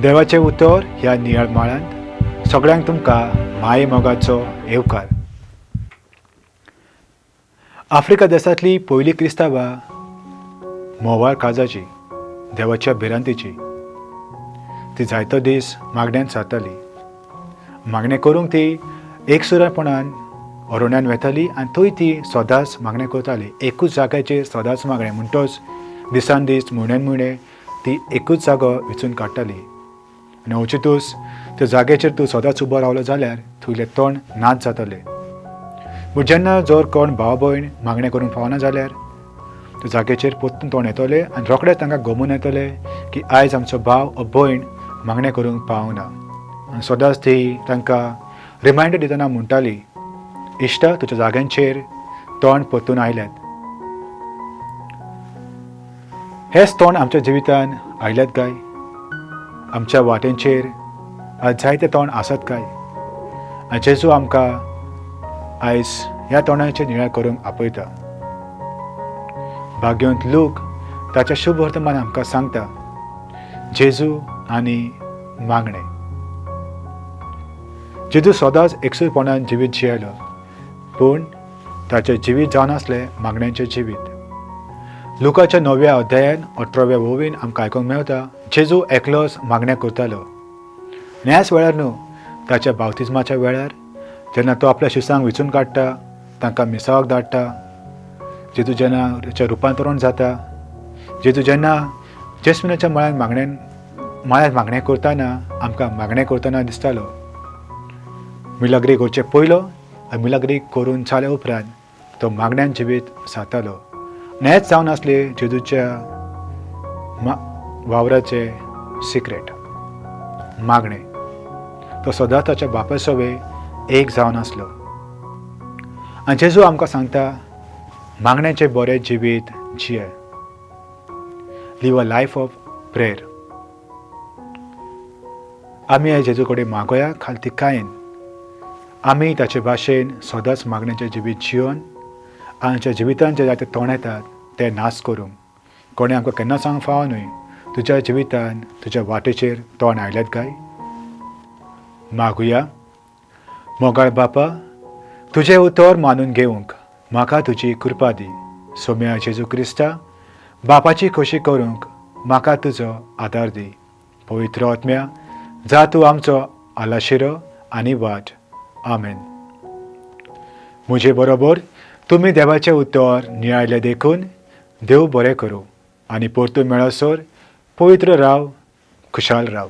देवाचें उतर ह्या नियाळ माळांत सगळ्यांक तुमकां माये मोगाचो येवकार. आफ्रिका देशांतली पयली क्रिस्तांवां म्होंवाळ काळजाची, देवाच्या भिरांतीची. ती जायतो दीस मागण्यांत सारताली. मागणें करूंक ती एकसुरेपणान अरण्यान वेताली आनी थंय ती सदांच मागणें करताली. एकूच जाग्याचेर सदांच मागणें म्हणटच दिसान दीस, म्हयन्यान म्हयने ती एकूच जागो वेंचून काडटाली आनी अवचितूच त्या जाग्याचेर तूं सदांच उबो रावलो जाल्यार तुगेलें तोंड नाच जातलें. पूण जेन्ना जर कोण भाव भयण मागणें करूंक पावना जाल्यार त्या जाग्याचेर परतून तोंड येतलें आनी रोखडेंच तांकां गमून येतलें की आयज आमचो भाव ओ भयण मागणें करूंक पावना. आनी सदांच ती तांकां रिमायंडर दितना म्हणटाली, इश्टा, तुज्या जाग्यांचेर तोंड परतून आयल्यात. हेच तोंड आमच्या जिवितान आयल्यात काय? आमच्या वाटेंचेर आज जायते तोंड आसात काय? आनी जेजू आमकां आयज ह्या तोंडाचेर नियाळ करूंक आपयता. भाग्यवंत लूक ताच्या शुभ वर्तमान आमकां सांगता, जेजू आनी मागणें. जेजू सदांच एकसूरपणान जिवीत जियेलो, पूण ताचें जिवीत जावन आसलें मागण्यांचें जिवीत. लुकाच्या 9व्या अध्यायान 18व्या ओवीन आमकां आयकूंक मेवता, जेजू एकलोच मागणें करतालो. आनी ह्याच वेळार न्हू, ताच्या बावतिज्माच्या वेळार जेन्ना तो आपल्या शिसांक विचून काडटा, तांकां मिसावाक धाडटा, जेजू जेन्ना ताचें रुपांतरण जाता, जेजू जेन्ना जेस्मिनाच्या मळ्यान मागण्या मळ्यात मागणें करतना आमकां मागणें करतना दिसतालो. मिलाग्री करचे पयलो आनी मिलाग्री करून जाल्या उपरांत तो मागण्यान जिवीत सारतालो. आनी हेंच जावन आसलें जेजूच्या वावराचें सिक्रेट, मागणें. तो सदांच ताच्या बापाय सवे एक जावन आसलो. आनी जेजू आमकां सांगता, मागण्याचें बरें जिवीत जिये. Live a life of prayer. आमी ह्या जेजू कडेन मागोया खालतिकायेन आमी ताचे भाशेन सदांच मागण्याचें जिवीत जियोन आमच्या जिवितान जे जायते तोंड येतात ते नाश करूंक. कोणें आमकां केन्ना सांगूंक फावो न्हय, तुज्या जिवितान तुज्या वाटेचेर तोंड आयल्यात काय? मागुया. मोगाळ बापा, तुजें उतर मानून घेवंक म्हाका तुजी कृपा दी. सोम्या जेजू क्रिस्ता, बापाची खोशी करूंक म्हाका तुजो आदार दी. पवित्र आत्म्या, जा तूं आमचो आलाशिरो आनी वाट. आमेन. म्हजे बरोबर तुमी देवाचें उतर नियाळलें देखून देव बरें करूं आनी परतून मेळसर पवित्र राव, खुशाल राव.